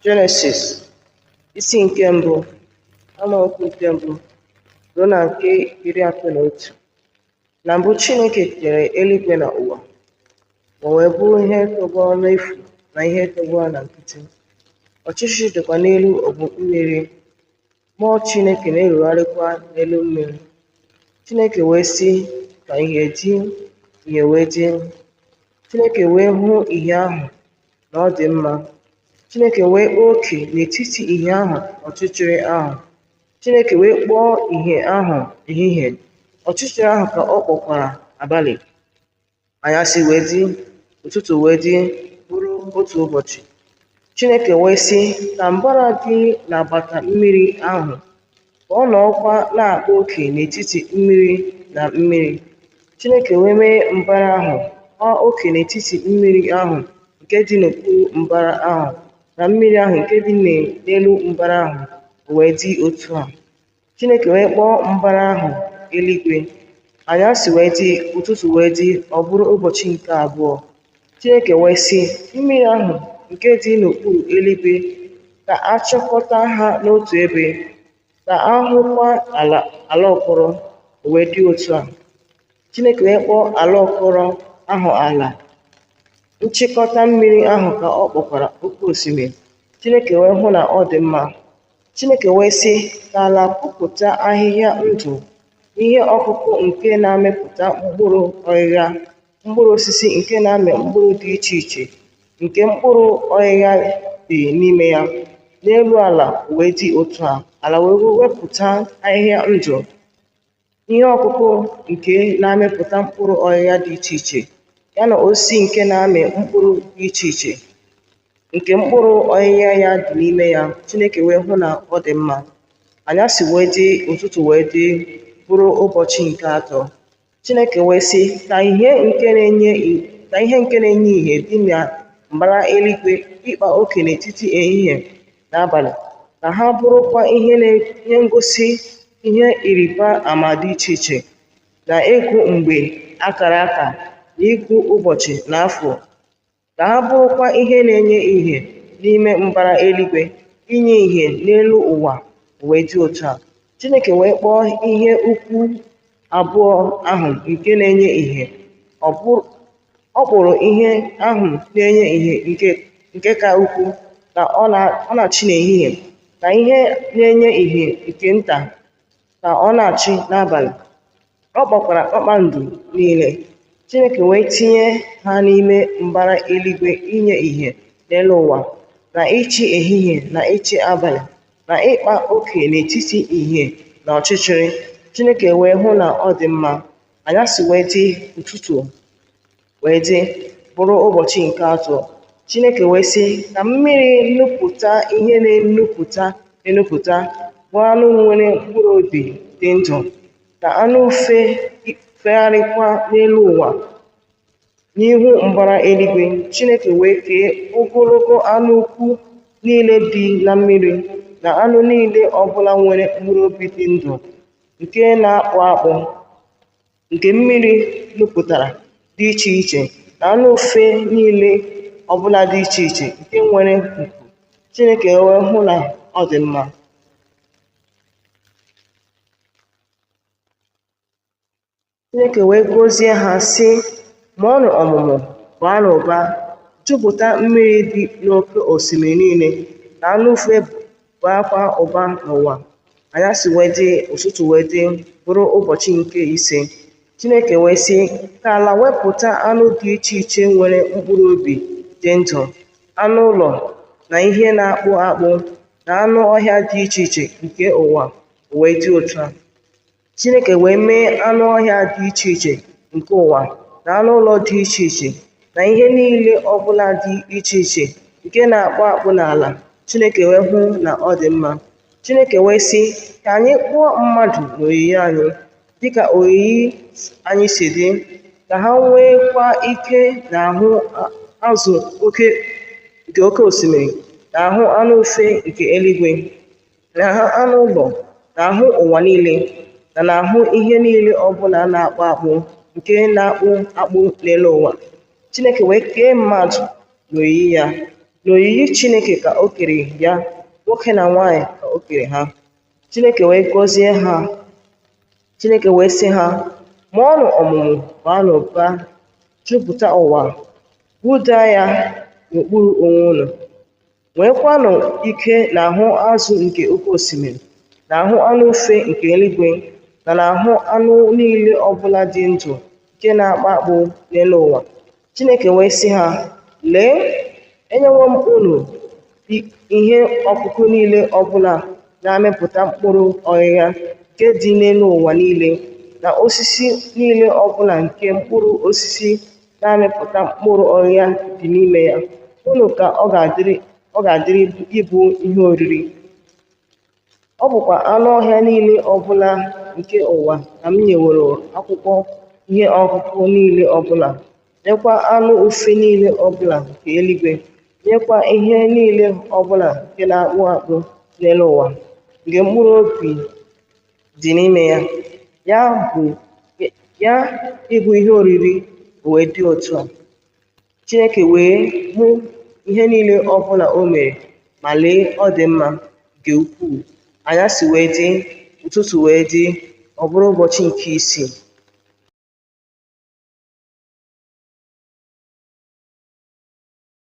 Jenesis isi nke mbụ, amaokwu nke mbụ ruo na nke 31. Na mbụ Chineke kere eluigwe na ụwa. Ụwa wee bụrụ ihe tọgbọrọ n'efu na ihe tọgbọrọ na nkịtị. Ọchịchịrị dịkwa n'elu ogbu mmiri, Mmụọ Chineke na-erugharịkwa n'elu mmiri. Chineke wee sị, Ka ìhè dị, ìhè wee dị. Chineke wee hụ ìhè ahụ na ọ dị mma. Chineke wee kpaa oke n'etiti ìhè ahụ na ọchịchịrị ahụ. Chineke wee kpọọ ìhè ahụ ehihie, ọchịchịrị ahụ ka ọ kpọkwara abalị. Anyasị wee dị, ụtụtụ wee dị, bụrụ otu ụbọchị. Chineke wee sị, Ka mbara dị n'agbata mmiri ahụ, ka ọ nọọkwa na-akpa oke n'etiti mmiri na mmiri. Chineke wee mee mbara ahụ, kpaa oke n'etiti mmiri ahụ nke dị n'okpuru mbara ahụ na mmiri ahụ nke dị n'elu mbara ahụ, o wee dị otu a. Chineke wee kpọọ mbara ahụ eluigwe. Anyasị wee dị, ụtụtụ wee dị, ọ bụrụ ụbọchị nke abụọ. Chineke wee sị, Mmiri ahụ nke dị n'okpuru eluigwe ka a chịkọta ha n'otu ebe, ka a hụkwa ala ala ọkọrọ, o wee dị otu a. Chineke wee kpọọ ala ọkọrọ ahụ ala, nchịkọta mmiri ahụ ka ọ kpọkwara oke osimiri. Chineke wee hụ na ọ dị mma. Chineke wee sị, Ka ala pupụta ahịhịa ndụ, ihe ọkụkụ nke na-amịpụta mkpụrụ ọghịgha, mkpụrụ osisi nke na-amị mkpụrụ dị iche iche, nke mkpụrụ ọghịgha dị n'ime ya, n'elu ala. O wee dị otu a. Ala wee wepụta ahịhịa ndụ, ihe ọkụkụ nke na-amịpụta mkpụrụ ọghịgha dị iche iche, ya na osisi nke na-amị mkpụrụ dị iche iche, nke mkpụrụ ọghịgha ya dị n'ime ya. Chineke wee hụ na ọ dị mma. Anyasị wee dị, ụtụtụ wee dị, bụrụ ụbọchị nke atọ. Chineke wee sị, Ka ihe nke na-enye ka ihe nke na-enye ìhè dị na mbara eluigwe ịkpa oke n'etiti ehihie na abalị, ka ha bụrụkwa ihe ihe ngosi ihe ịrịba ama dị iche iche, na ịgụ mgbe akara aka, na ịgụ ụbọchị na afọ, ka ha bụrụkwa ihe na-enye ìhè n'ime mbara eluigwe, inye ìhè n'elu ụwa. O wee dị otu a. Chineke wee kpọọ ihe ukwu abụọ ahụ nke na-enye ìhè. Ọ kpụrụ ihe ahụ na-enye ìhè nke ka ukwuu ka ọ na-achị n'ehihie, na ihe na-enye ìhè nke nta ka ọ na-achị n'abalị. Ọ kpọkwara kpakpando niile. Chineke wee tinye ha n'ime mbara eluigwe inye ìhè n'elu ụwa, na ịchị ehihie na ịchị abalị, na ịkpa oke n'etiti ìhè na ọchịchịrị. Chineke wee hụ na ọ dị mma. Anyasị wee dị, ụtụtụ wee dị, bụrụ ụbọchị nke atọ. Chineke wee sị, Ka mmiri nupụta ihe na-enupụta enupụta, bụ anụ nwere mkpụrụ obi dị ndụ, ka anụ ufe fegharịkwa n'elu ụwa n'ihu mbara eluigwe. Chineke wee kee ogologo anụ ukwu niile dị na mmiri, na anụ niile ọbụla nwere mkpụrụ obi dị ndụ nke na-akpụ akpụ, nke mmiri nupụtara dị iche iche, na anụ ufe niile ọbụla dị iche iche nke nwere nku. Chineke wee hụ na ọ dị mma. Chineke wee gọzie ha sị, Mụọnụ ọmụmụ, baanụ ụba, jupụta mmiri dị n'oké osimiri niile, ka anụ ufe baakwa ụba n'ụwa. Anyasị wee dị, ụtụtụ wee dị, bụrụ ụbọchị nke ise. Chineke wee sị, Ka ala wepụta anụ dị iche iche nwere mkpụrụ obi dị ndụ, anụ ụlọ, na ihe na-akpụ akpụ, na anụ ọhịa dị iche iche nke ụwa. O wee dị otu a. Chineke wee mee anụ ọhịa dị iche iche nke ụwa, na anụ ụlọ dị iche iche, na ihe niile ọbụla dị iche iche nke na-akpụ akpụ n'ala. Chineke wee hụ na ọ dị mma. Chineke wee sị, Ka anyị kpụọ mmadụ n'oyiyi anyị, dịka oyiyi anyị si dị, ka ha nweekwa ike n'ahụ azụ oke nke oke osimiri, na ahụ anụ ufe nke eluigwe, n'ahụ anụ ụlọ, n'ahụ ụwa niile, na n'ahụ ihe niile ọbụla na-akpụ akpụ nke na-akpụ akpụ n'elu ụwa. Chineke wee kee mmadụ n'oyiyi ya, N'oyiyi Chineke ka o kere ya, nwoke na nwaanyị ka o kere ha. Chineke wee gọzie ha. Chineke wee sị ha, Mụọnụ ọmụmụ, baanụ ụba, jupụta ụwa, wụda ya n'okpuru onwe unu. Nweekwanụ ike n'ahụ azụ nke oke osimiri, n'ahụ anụ ufe nke eluigwe, na n'ahụ anụ niile ọbụla dị ndụ nke na-akpụ akpụ n'elu ụwa. Chineke wee sị ha, Lee, enyewo m unu ihe ọkụkụ niile ọbụla na-amịpụta mkpụrụ ọghịgha nke dị n'elu ụwa niile, na osisi niile ọbụla nke mkpụrụ osisi na-amịpụta mkpụrụ ọghịgha dị n'ime ya. Unu ka ọ ga-adịrị ịbụ ihe oriri. Ọ bụkwa anụ ọhịa niile ọbụla nke ụwa ka m nyeworo akwụkwọ ihe ọkụkụ niile ọbụla, nyekwa anụ ufe niile ọbụla nke eluigwe, nyekwa ihe niile ọbụla nke na-akpụ akpụ n'elu ụwa, nke mkpụrụ obi dị n'ime ya, ya ịbụ ihe oriri. O wee dị otu a. Chineke wee hụ ihe niile ọbụla o mere, ma lee, ọ dị mma nke ukwuu. Anyasị wee dị, ụtụtụ wee dị, ọ bụrụ ụbọchị nke isii.